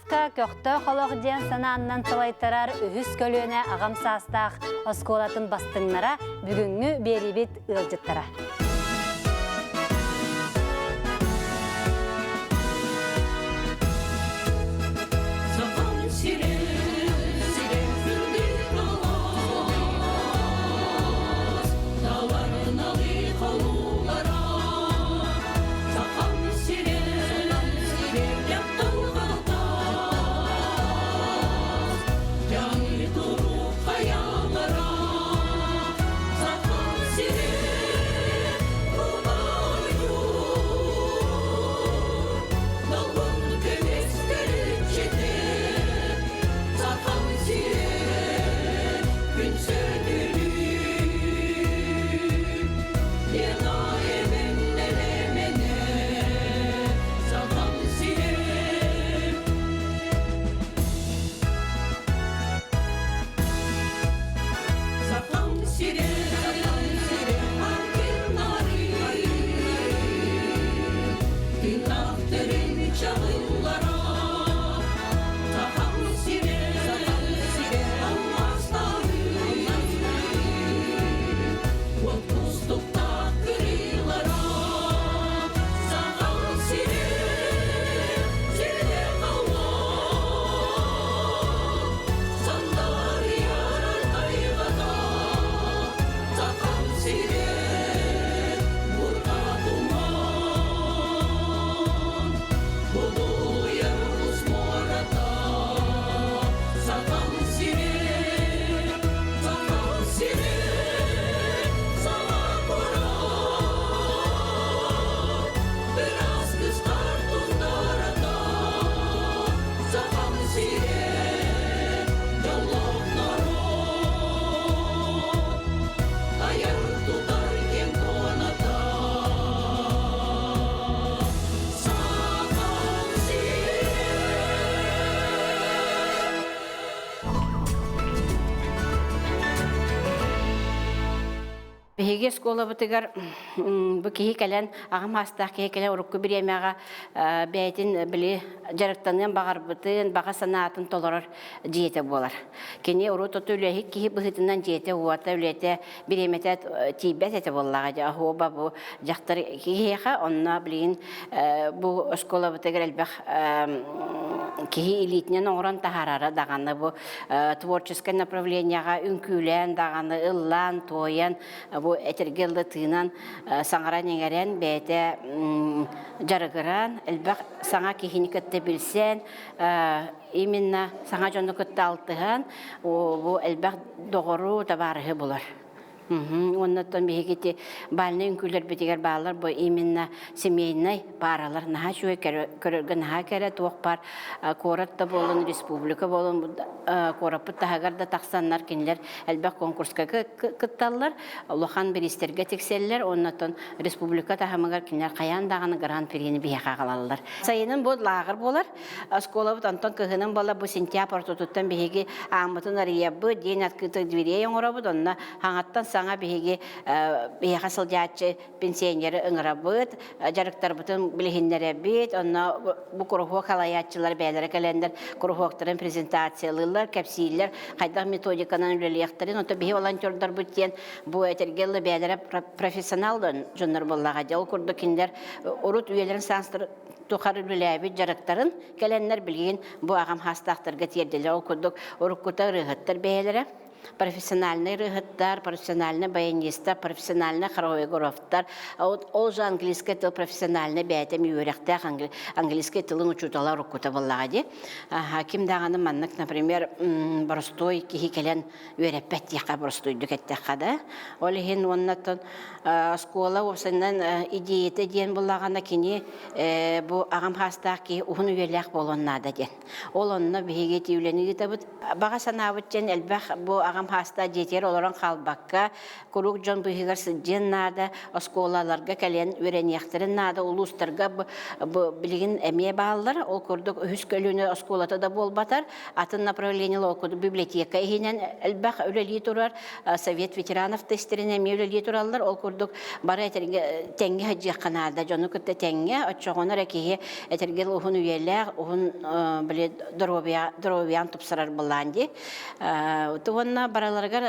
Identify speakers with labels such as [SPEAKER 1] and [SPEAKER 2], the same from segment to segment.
[SPEAKER 1] сааска көхтөөх олох диэн санааннан салайтарар үһүс көлүөнэ аҕам саастаах оскуолатын бастыҥнара бүгүҥҥү биэриибит ыалдьыттара.
[SPEAKER 2] Биһиги оскуолабытыгар бу киһи кэлэн, аҕам саастаах киһи кэлэн урукку бириэмэҕэ бэйэтин били дьарыктаныан баҕарбытын, баҕа санаатын толорор дьиэтэ буолар. Кини урут оту үлэһит киһи быһыытынан дьиэтэ-уота, үлэтэ, бириэмэтэ тиийбэт этэ буоллаҕа дьэ оһуоба бу дьахтар киһиэхэ онно билигин бу оскуолабытыгар элбэх киһи илиитинэн оҥорон таһаарара даҕаны бу творческай направлениеҕа үҥкүүлээн даҕаны ыллаан туойан бу этэргэ ылла тыынан саҥаран иҥэрэн бэйэтэ дьарыгыран элбэх саҥа киһини кытта билсэн именно саҥа дьону кытта алтыһан бу элбэх доҕору табаарыһы булар Уонна оттон биһиги ити бальнай үҥкүүлэрбитигэр бааллар бу именно семейнай пааралар наһаа үчүгэй көрөргө наһаа кэрэ туох баар куорат да буолун республика буолун куораппыт таһыгар да тахсаннар кинилэр элбэх конкурска кытталлар улахан бириистэргэ тиксэллэр уонна оттон республика таһымыгар кинилэр хайаан даҕаны гран-прини биһиэхэ аҕалаллар. Сайынын бу лааҕыр буолар. Оскуолабыт онтон кыһынын буола бу сентябрь ортотуттан биһиги ааммытын арыйабыт, день открытых дверей оҥоробут, онно хаҥаттан саҥа биһиги биһиэхэ сылдьааччы пенсионеры ыҥырабыт, дьарыктарбытын билиһиннэрэбит, онно бу куруһуок халайааччылар бэйэлэрэ кэлэннэр куруһуоктарын презентациялыыллар, кэпсииллэр, хайдах методиканан үлэлиэхтэрин, онто биһи волонтердарбыт диэн бу этэргэ дылы бэйэлэрэ профессионал дьоннор буоллаҕа дьэ ол курдук кинилэр урут үйэлэрин саастар тухары үлэлээбит дьарыктарын кэлэннэр билигин бу аҕам хаастаахтарга тиэрдэлэр. Ол курдук уруккута ырыаһыттар бэйэлэрэ профессиональный ырыаһыттар, профессиональный баянистар, профессиональный хореографтар, ол же английскай тыл профессиональный бэйэтэ үөрэхтээх английскай тылын учуутала уруккута буоллаҕа дии. Ким даҕаны маннык, например, боростуой киһи кэлэн үөрэппэт диэххэ боростуойдук эттэххэ да. Ол иһин уонна оскуола уопсайынан идеята диэн буллаҕына кини бу аҕам хаастаах киһи уһун үйэлээх буолуон наада диэн. Ол онно биһиги ити үлэни ыытабыт. Баҕа санаабыт диэн элбэх бу аҕам аҕам хаастаах дьиэтигэр олорон хаалбакка, куруук дьон быыһыгар сылдьыан наада, оскуолаларга кэлэн үөрэниэхтэрин наада, улуустарга бу билигин эмиэ бааллар. Ол курдук үһүс көлүөнэ оскуолата да буолбатар, атын направление ол курдук библиотека иһинэн элбэх үлэлии турар, совет ветеранов тестерин эмиэ үлэлии тураллар. Ол курдук бары этэргэ тэҥҥэ сылдьыахха наада, дьону кытта тэҥҥэ, оччоҕуна эрэ киһи этэргэ уһун үйэлээх, уһун били доруобуйа доруобуйаан тупсарар былаан дии. Уонна бараларыгар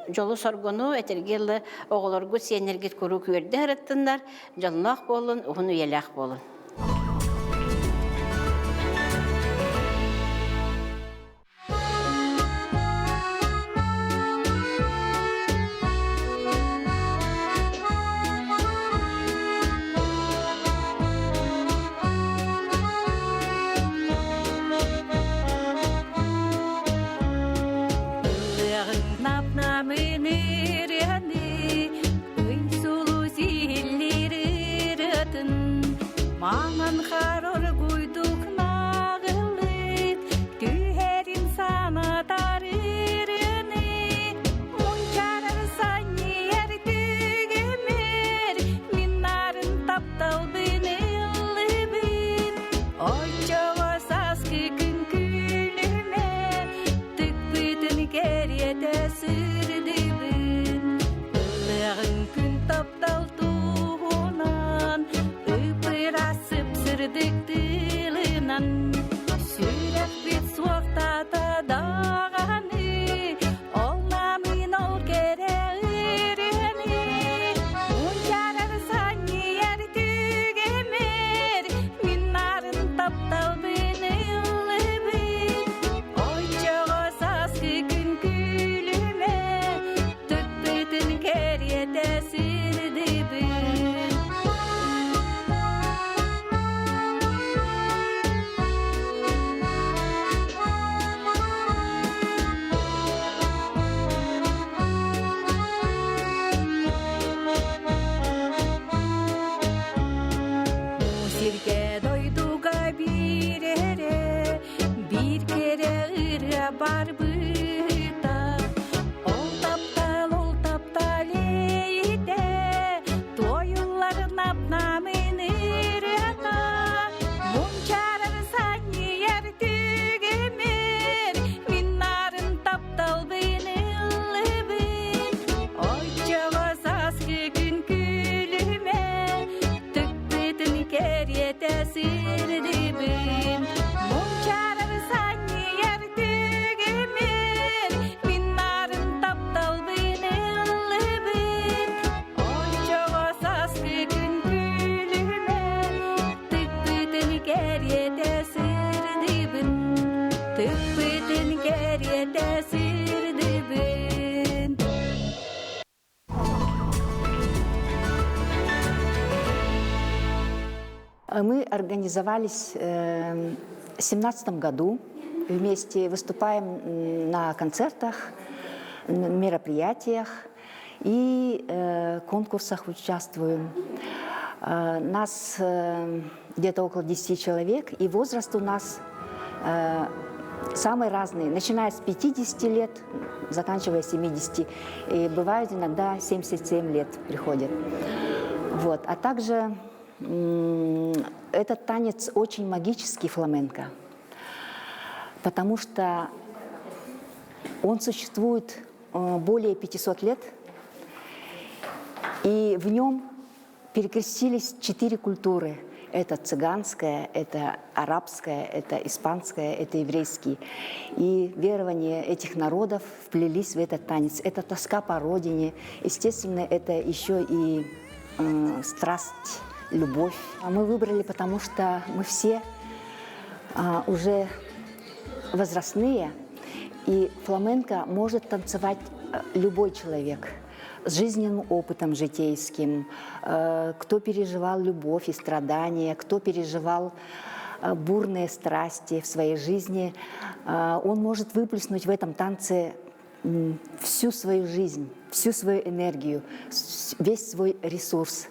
[SPEAKER 2] дьолу-соргуну этэргэ дылы оҕолоргут, сиэннэргит куруук үөрдэ сырыттыннар, дьоллоох буолун, уһун үйэлээх буолун.
[SPEAKER 3] Маҥан хаар оргуйдук наҕылыт, түһэрин санатар ырыаны, мунчаарар санньыйар түгэмэр, мин нарын тапталбын ыллыбын. Оччоҕо сааскы күн күлүмэ, тыкпытын кэриэтэ сырдыбын. Ыллыаҕыҥ күн таптал туһунан, ып-ыраас сып-сырдык тылынан. Сүрэхпит суохтаата даҕаны, ол намыын ол кэрэ ырыаны. Мунчаарар санньыйар түгэмэр, мин нарын тапталбын ыллыбын. Оччоҕо сааскы күн күлүмэ, тыкпытын кэриэтэ сырдыбын. Сиргэ дойдуга биир эрэ, биир кэрэ ырыа барбыта. Ол таптал, ол таптал эйитэ, туойуллар нап-намын ырыата. Мунчаарар санньыйар түгэмэр, мин нарын тапталбын ыллыбын. Оччоҕо сааскы күн күлүмэ, тыкпытын кэриэтэ сырдыбын. Мунчаарар санньыйар түгэмэр, мин нарын тапталбын ыллыбын. Оччоҕо сааскы күн күлүмэ, тыкпытын кэриэтэ сырдыбын. Тыкпытын кэриэтэ сырдыбын.
[SPEAKER 4] Мы организовались в 2017 году. Вместе выступаем на концертах, мероприятиях и конкурсах участвуем. Нас где-то около 10 человек, и возраст у нас самый разный, начиная с 50 лет, заканчивая 70. И бывает иногда 77 лет приходят. Вот. А также этот танец очень магический фламенко, потому что он существует более 500 лет, и в нем перекрестились четыре культуры. Это цыганская, это арабская, это испанская, это еврейский. И верования этих народов вплелись в этот танец. Это тоска по родине. Естественно, это еще и э, страсть, любовь. А мы выбрали, потому что мы все э, уже возрастные, и фламенко может танцевать любой человек – с жизненным опытом житейским, кто переживал любовь и страдания, кто переживал бурные страсти в своей жизни, он может выплеснуть в этом танце всю свою жизнь, всю свою энергию, весь свой ресурс.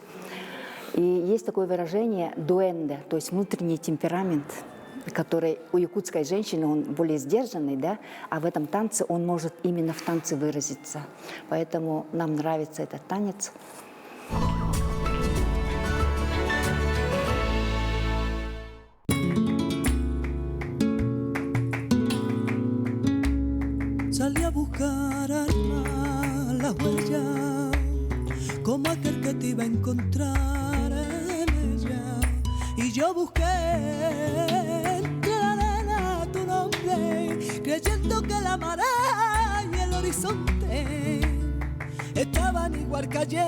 [SPEAKER 4] И есть такое выражение «дуэнде», то есть внутренний темперамент. который у якутской женщины он более сдержанный, да, а в этом танце он может именно в танце выразиться. Поэтому нам нравится этот танец.
[SPEAKER 5] Salí a buscar al mar la huella, como aquel que te iba a encontrar en ella. Y yo busqué entre la arena tu nombre, creyendo que la marea y el horizonte estaban igual que ayer.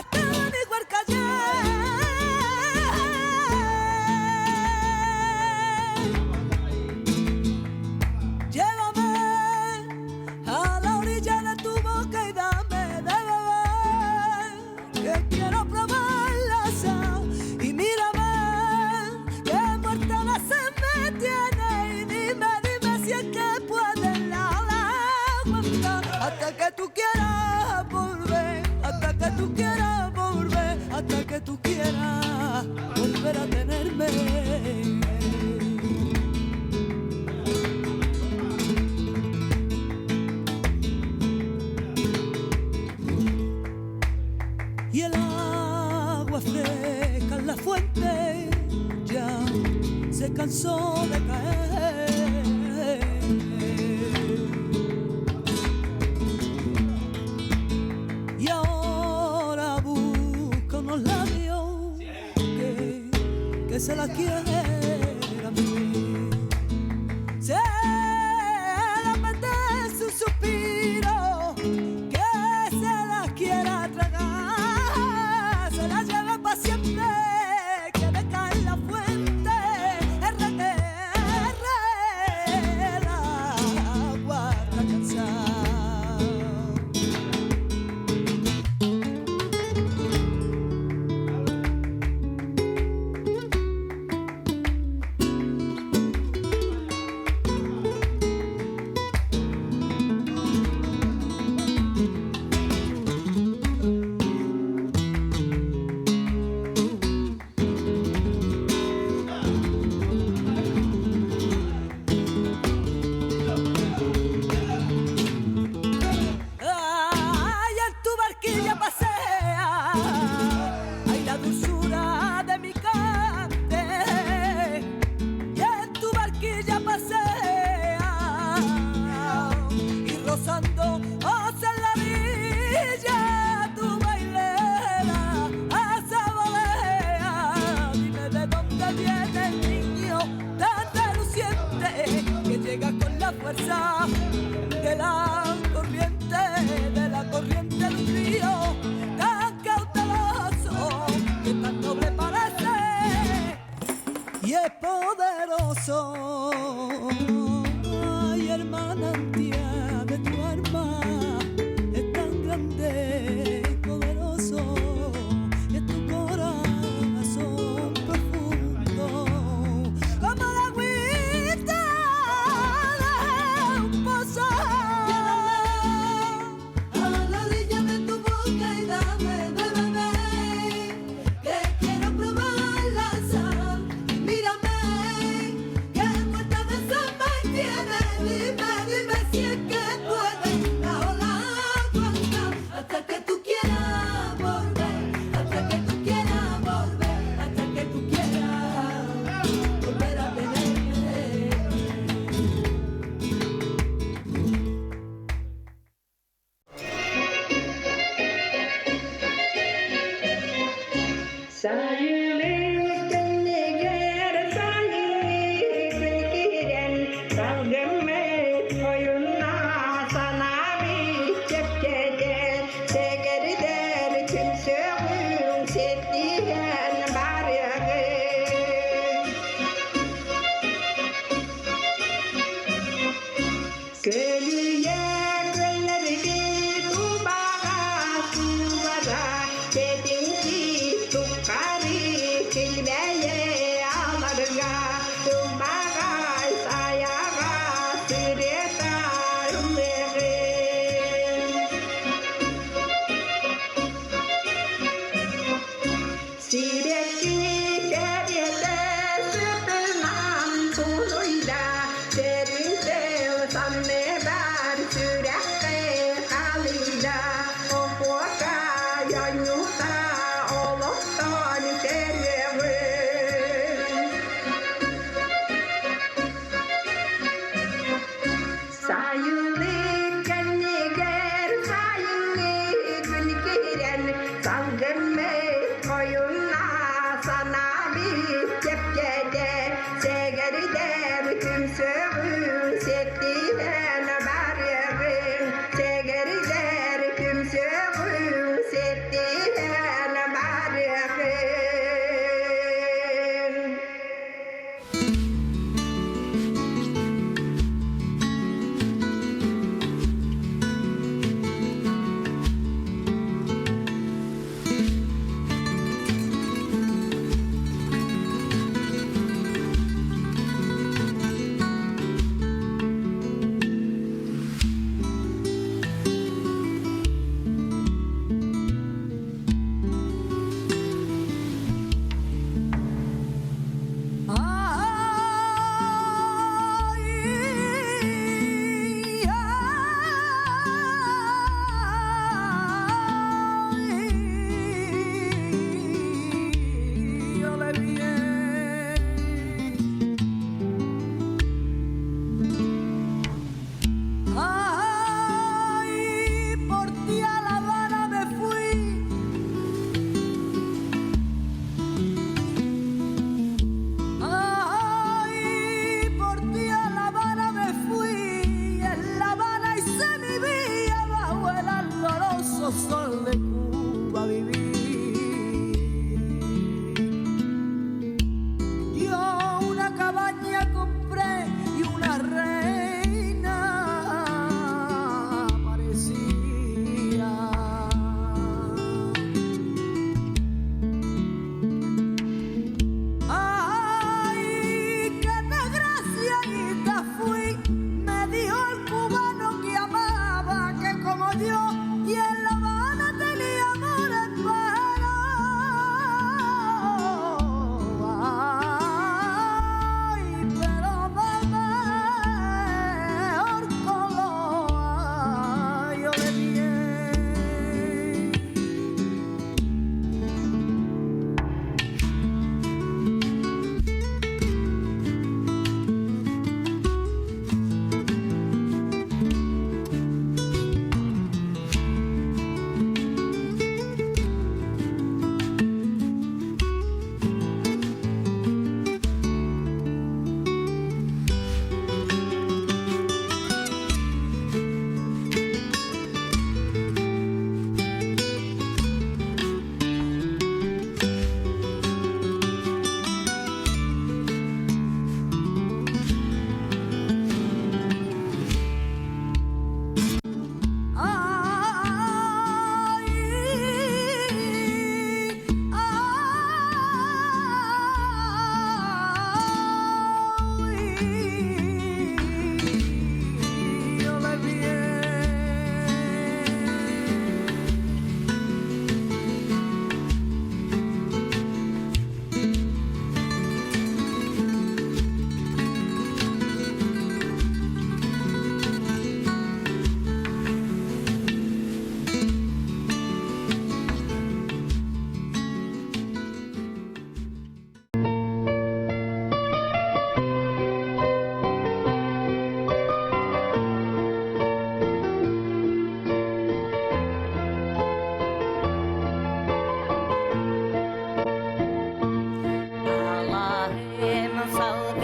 [SPEAKER 5] Estaban igual que ayer. Llévame a la orilla de tu boca y dame de beber, que quiero probar la sal. Y mírame, que muerta la sed me tiene. Y dime, dime si es que puedes la aguantar hasta que tú quieras volver, hasta que tú quieras volver, hasta que tú quieras volver a tenerme. Y el agua fresca en la fuente ya se cansó de caer. Y ahora busca unos labios que se la quieran beber. Se le apetece un suspiro que se la quiera tragar, se la lleva pa' siempre, que decae en la fuente, R, R, el agua está cansada. Ay, en tu barquilla pasea, ay, la dulzura de mi cante. Y en tu barquilla pasea, y rozando hacia la orilla, tu bailera azabalea. Dime de dónde viene el niño tan reluciente que llega con la fuerza de la corriente de un río tan cauteloso que tan noble parece y es poderoso. Ay, el manantial de tu alma es tan grande y poderoso, y es tu corazón profundo como la agüita de un pozo. A la orilla de tu boca y dame de beber, que quiero probar la sal. Y mírame, que muerta de sed me tiene. Dime, dime si es que puedes la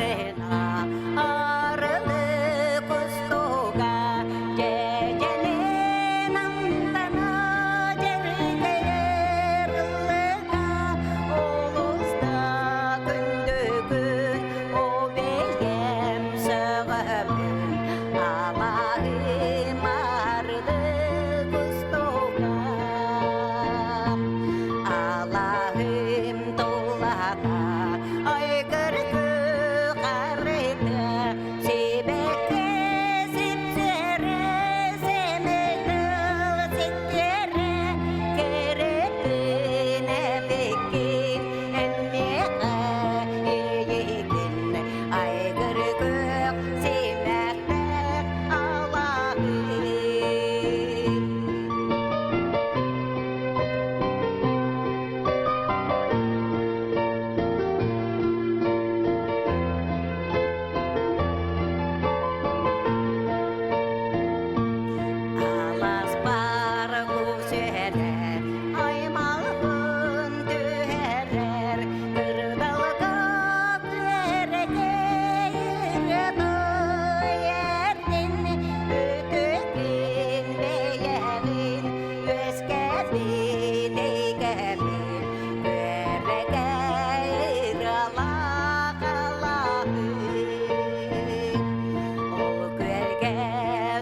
[SPEAKER 3] Аргына арылы кустуга дьэдьэнин амтана дьэргэйэр ыллыга олус да күндүгүн о бэйэм сөҕөбүн алаһым арылы кустуга Алаһым тулата айгыргы харыта сибэкки сипсэрэ сэмэтыл ситтэрэ кэрэтин эмиккин эн миэхэ ийигин айгыргы симэхтээх алаһым. Алас баргу сүһэрэр, аймалгын түһэрэр, кырдалга күөрэкэй ырыа эрдин, үтүкүн бэйэҕин үөскэппит эйгэбин, күөрэкэй ырыалаах алаһын. Ол күөлгэ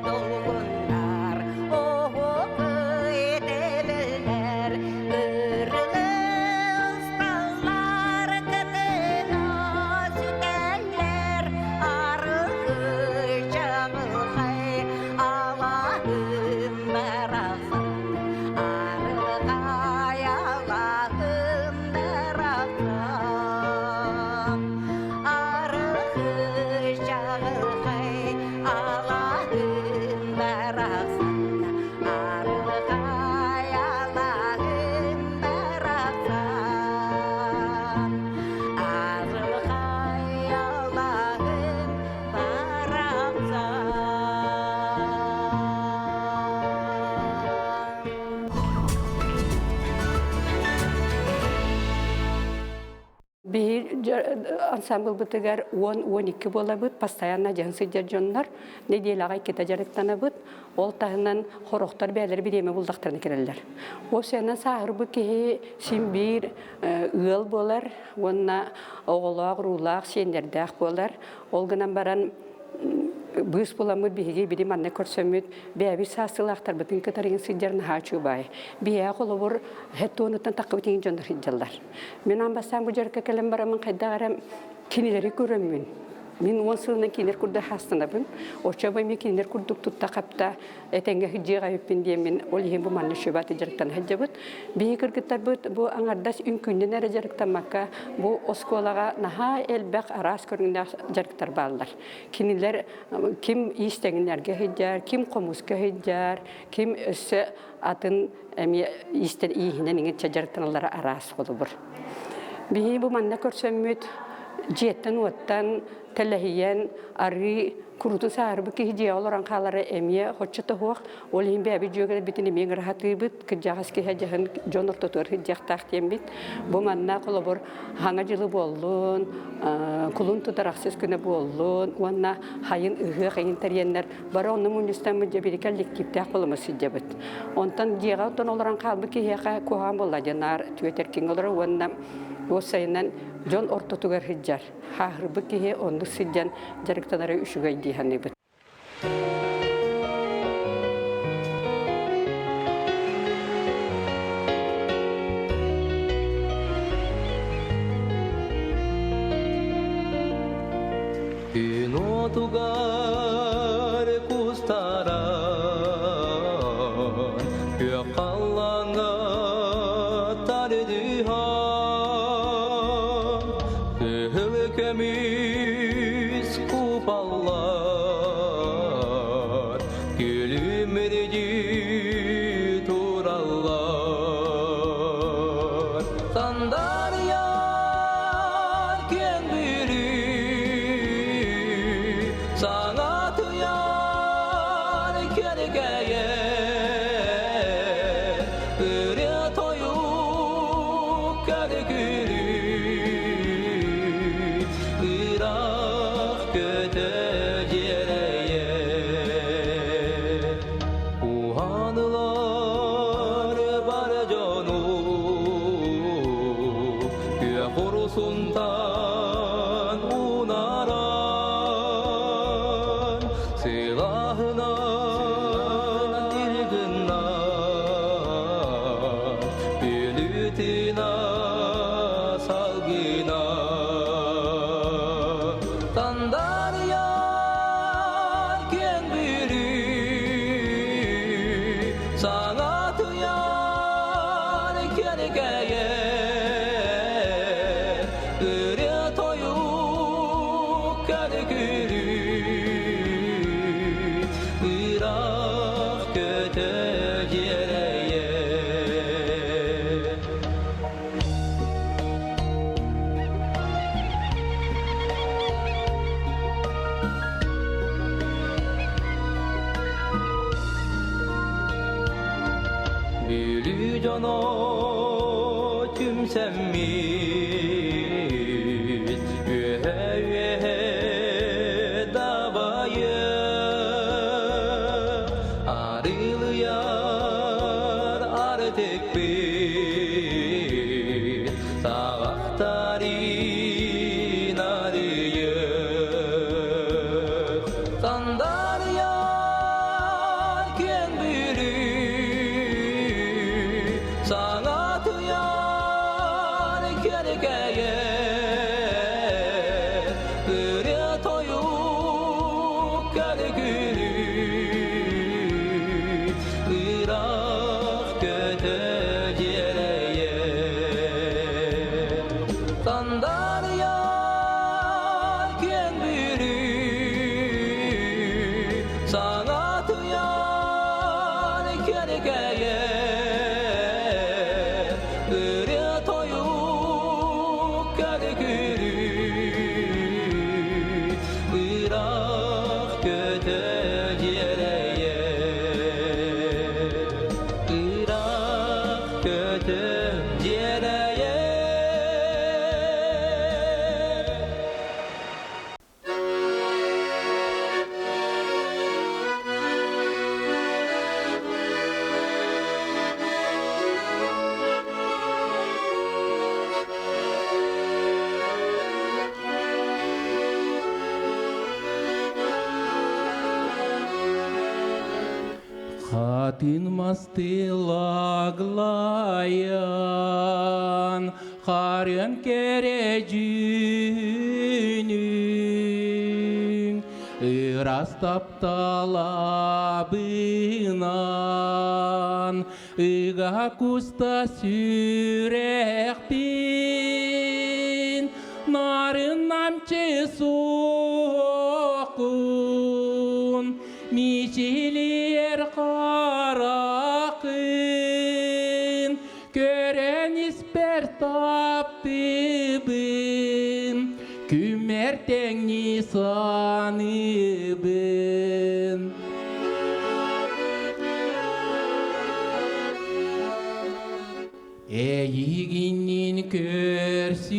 [SPEAKER 3] долгуннар, оһуокуй тэбэллэр, кырылы усталлар, кытына сүтэллэр, арылхый чаҕылхай алаһын барахсан, арылхай алаһын барахсан. Арылхый чаҕылхай алаһын барахсан, арылхай алаһын барахсан, арылхай алаһын барахсан.
[SPEAKER 6] Биһи ансамблбытыгар 10-12 буолабыт, постоянно дьаһын сылдьар дьоннор, нэдиэлэҕэ иккитэ дьарыктанабыт. Ол таһынан хорохтор бэйэлэрэ бириэмэ буллахтарына кэлэллэр. Ол сыанан сааһырбыт киһи син биир ыал буолар уонна оҕолоох, уруулаах, сиэннэрдээх буолар. Ол гынан баран быыс буламмыт биһиги били манна көрсөммүт бэйэбит саастыылаахтарбытын кытары сылдьар наһаа үчүгэй. Биһиэхэ холобур хеттуонуттан таххыбыт иҥин дьоннор сылдьаллар. Мин аан бастаан бу дьарыкка кэлэн бараммын хайдах эрэ кинилэри көрөммүн. Мин 10 сылынан кинилэр курдук хаастанабын. Оччо эмиэ кинилэр курдук тутта-хапта этэҥҥэ сылдьыах эбиппин диэммин ол иһин бу манна шөбаты дьарыктана сылдьабыт. Биһи кыргыттарбыт бу аҥардас үҥкүүннэн эрэ дьарыктаммакка бу оскуолаҕа наһаа элбэх араас көрүҥнээх дьарыктар бааллар. Кинилэр ким иистэҥиннэргэ сылдьар, ким хомуска сылдьар, ким өссө атын эмиэ иистэн ииһинэн иҥин дьарыктаналлара араас холобур. Биһи бу манна көрсөммүт дьиэттэн-уоттан тэлэһийэн арыы курутун саарбыт киһи дьиэҕэ олорон хаалара эмиэ хоччо тоһуох. Ол иһин бэйэбит дьүөгэлэрбитин эмиэ ыҥыраһатыыбыт, кырдьаҕас киһи дьаһын дьон ортотугар сылдьыахтаах диэммит. Бу манна холобур хаҥа дьылы буоллун, кулун тутар ахсыс күнэ буоллун уонна хайын ыһыах эҥин тэрийэннэр бары онно мунньустаммыт дьэ биир коллективтээх буоламмыт сылдьабыт. Онтон дьиэҕэ оттон олорон хаалбыт киһиэхэ куһаҕан буолла диэн наар түөтэр киҥ олорор уонна уопсайынан дьон ортотугар сылдьар. Хааһырбыт киһи оннук сылдьан дьарыктанара үчүгэй дии саныыбыт.
[SPEAKER 7] Күн отугар кустаран, күөх халлааҥҥа тардыһан, кыһыл көмүс купаллар, күлүмүрдүү тураллар. Сандарыйар киэҥ Бүлүү, саҥатыйар кэргэйэ, ырыа-тойук көргүлүү, ыраах. көтө дьиэрэйэр. Уһанылар бар дьону күөх урусунтан унаран сылаһынан илгыннар Бүлүтүнэ салгына Тандарыйар киэҥ Бүлүү Саҥатыйар киэркэйэр Ырыа-тойук көргүлүү Ыраах көтө дьиэрэйэр. Бүлүү дьоно түмсэммит, үөһэ-үөһэ дабайа, арылыйар артыкпыт, саҕахтарын арыйык, сандарыйар киэҥ Бүлүү, саҥатыйар кэркэйэр, ырыа-тойук көргүлүү, ыраах көтө дьиэрэйэр. Сандарыйар киэҥ Бүлүү, саҥатыйар кэркэйэр, ырыа-тойук көргүлүү, ыраах көтө дьиэрэйэр, ыраах көтө дьиэрэйэр. Хатын мастылаглайан, харын кэрэ дьүһүнүн, ыраас тапталабынан, ыга куста сүрэхпин, нарын намчы суохун, мичилиэр харахын, көрөн испэр таптыбын, күммэр тэҥнии саныыбын. Эйигиннин көрсүһэн,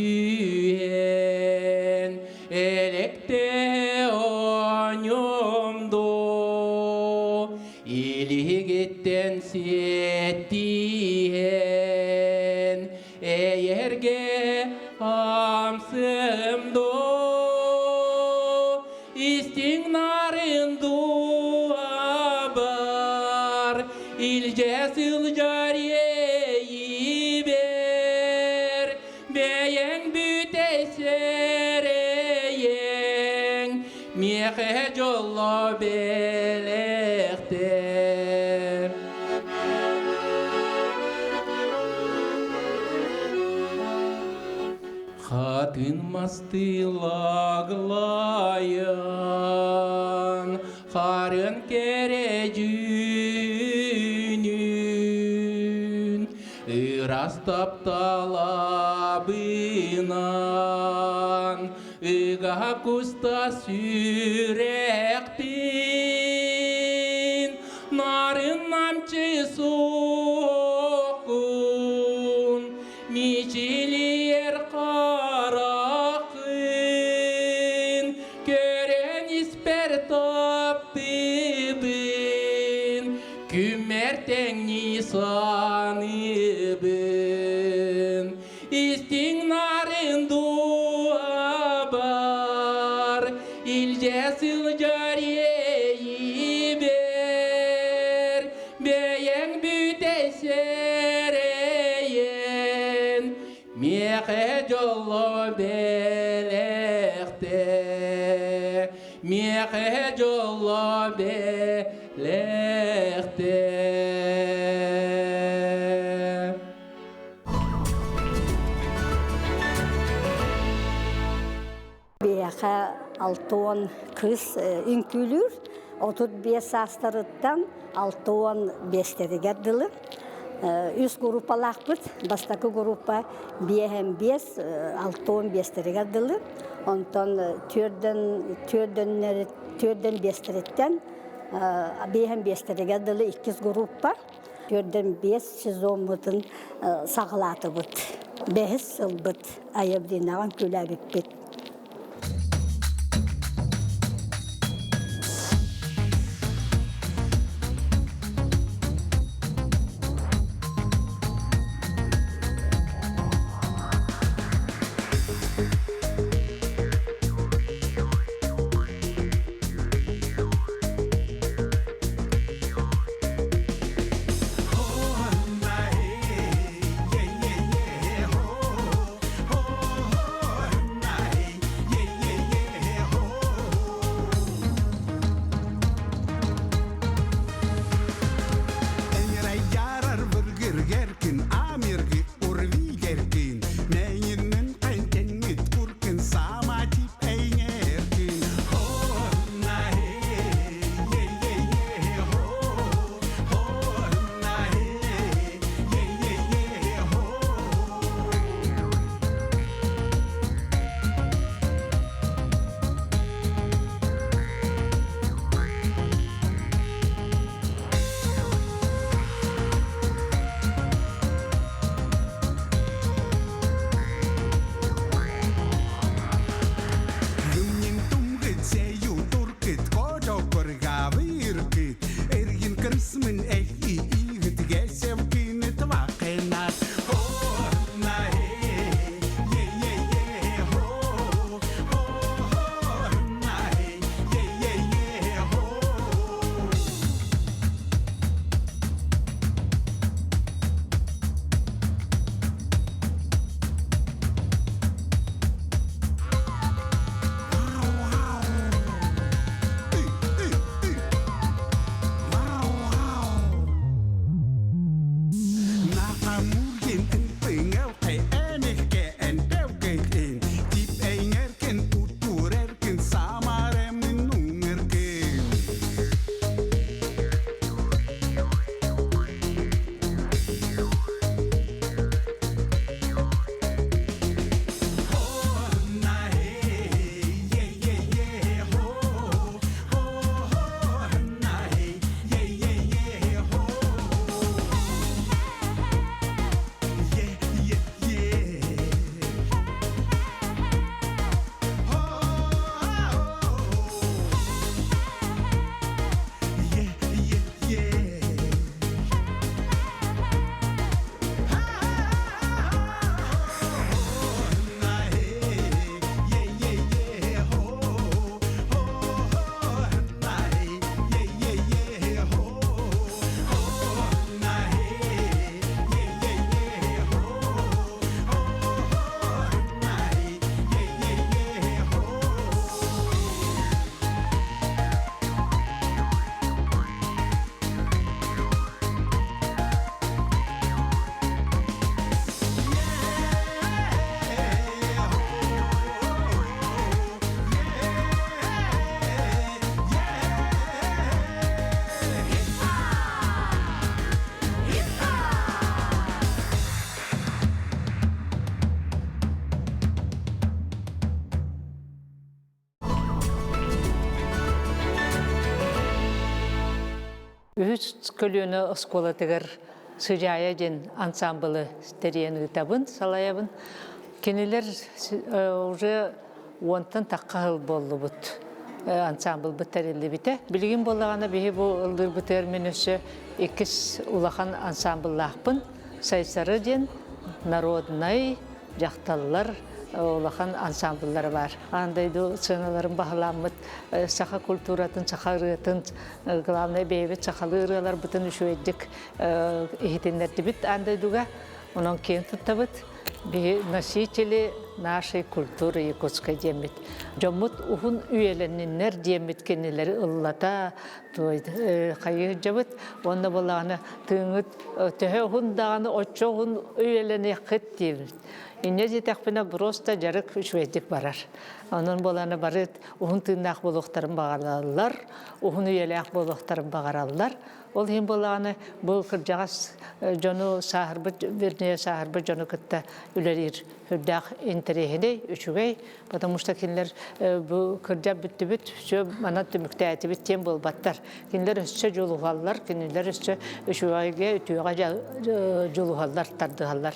[SPEAKER 7] электе оонньуом доо, илиһигиттэн сиэттиһэн, эйэргэ амсым доо, истиҥ нарын дуобар, илдьэ сылдьар иэйиибэр, бэйэҥ бүтэйсэрэйэҥ, миэхэ дьолло бэлэхтэр. Хатын мастылаглайан, харын кэрэ дьүһүнүн, ыраас тапталабынан, ыга куста сүрэхпин, нарын намчы суохун, Мичилиэр харахын көрөн. саныыбын Истиҥ нарын дуобар илдьэ сылдьар иэйиибэр бэйэҥ бүтэйсэрэйэн миэхэ дьолло бэлэхтэ миэхэ дьолло бэлэхтэ.
[SPEAKER 8] Биһиэхэ 60 кыыс үҥкүүлүүр, 35 саастарыттан 65-тэригэр дылы. Үс группалаахпыт. Бастакы группа 5 65-тэригэр дылы. Онтон түөрдэн биэстэриттэн 55-тэригэр дылы иккис группа. 45 сезоммутун саҕалаатыбыт. Бэһис сылбыт Аявлинаҕа үҥкүүлээбиппит.
[SPEAKER 9] Үһүс көлүөнэ оскуолатыгар Сыдьаайа диэн ансаамбылы тэрийэн ыытабын, салайабын. Кинилэр уже уонтан тахха сыл буоллубут. ансаамбылбыт тэриллибитэ. Билигин буоллаҕына биһи бу ыллыырбытыгар мин өссө иккис улахан ансаамбыллаахпын. Сайсары диэн народнай дьахталлар улахан ансаамбыллара баар. Аан дойду сыаналарын баһылааммыт саха культуратын, саха ырыатын, главное бэйэбит сахалыы ырыаларбытын үчүгэйдик иһитиннэрдибит аан дойдуга. Онон киэн туттабыт. Биһи носители нашей культуры якутской диэммит. Дьоммут уһун үйэлэнниннэр диэммит кинилэри ыллата хайыы сылдьабыт. Уонна буоллаҕына тыыҥыт төһө уһун даҕаны оччо уһун үйэлэниэххит диэбит. Инньэ диэтэхпинэ просто дьарык үчүгэйдик барар. Онон буолааны бары уһун тыыннаах буолуохтарын баҕараллар, уһун үйэлээх буолуохтарын баҕараллар. Ол иһин буоллаҕына бу кырдьаҕас дьону сааһырбыт, вернее сааһырбыт дьону кытта үлэлиир сүрдээх интэриэһинэй, үчүгэй, потому что кинилэр бу кырдьар бүттүбүт, все манан түмүктээтибит диэн буолбаттар. Кинилэр өссө дьулуһаллар, кинилэр өссө үчүгэйгэ, үтүөҕэ дьулуһаллар, тардыһаллар.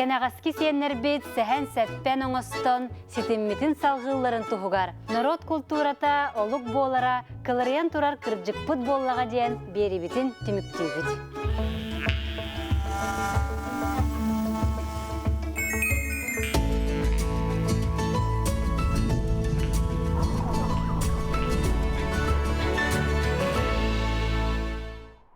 [SPEAKER 1] Кэнэҕэски сиэннэрбит сэһэн-сэппэн оҥостон ситиммитин салҕыылларын туһугар норуот култуурата олук буолара кыларыйан турар кырдьыкпыт буоллаҕа диэн биэрибитин түмүктүүбүт.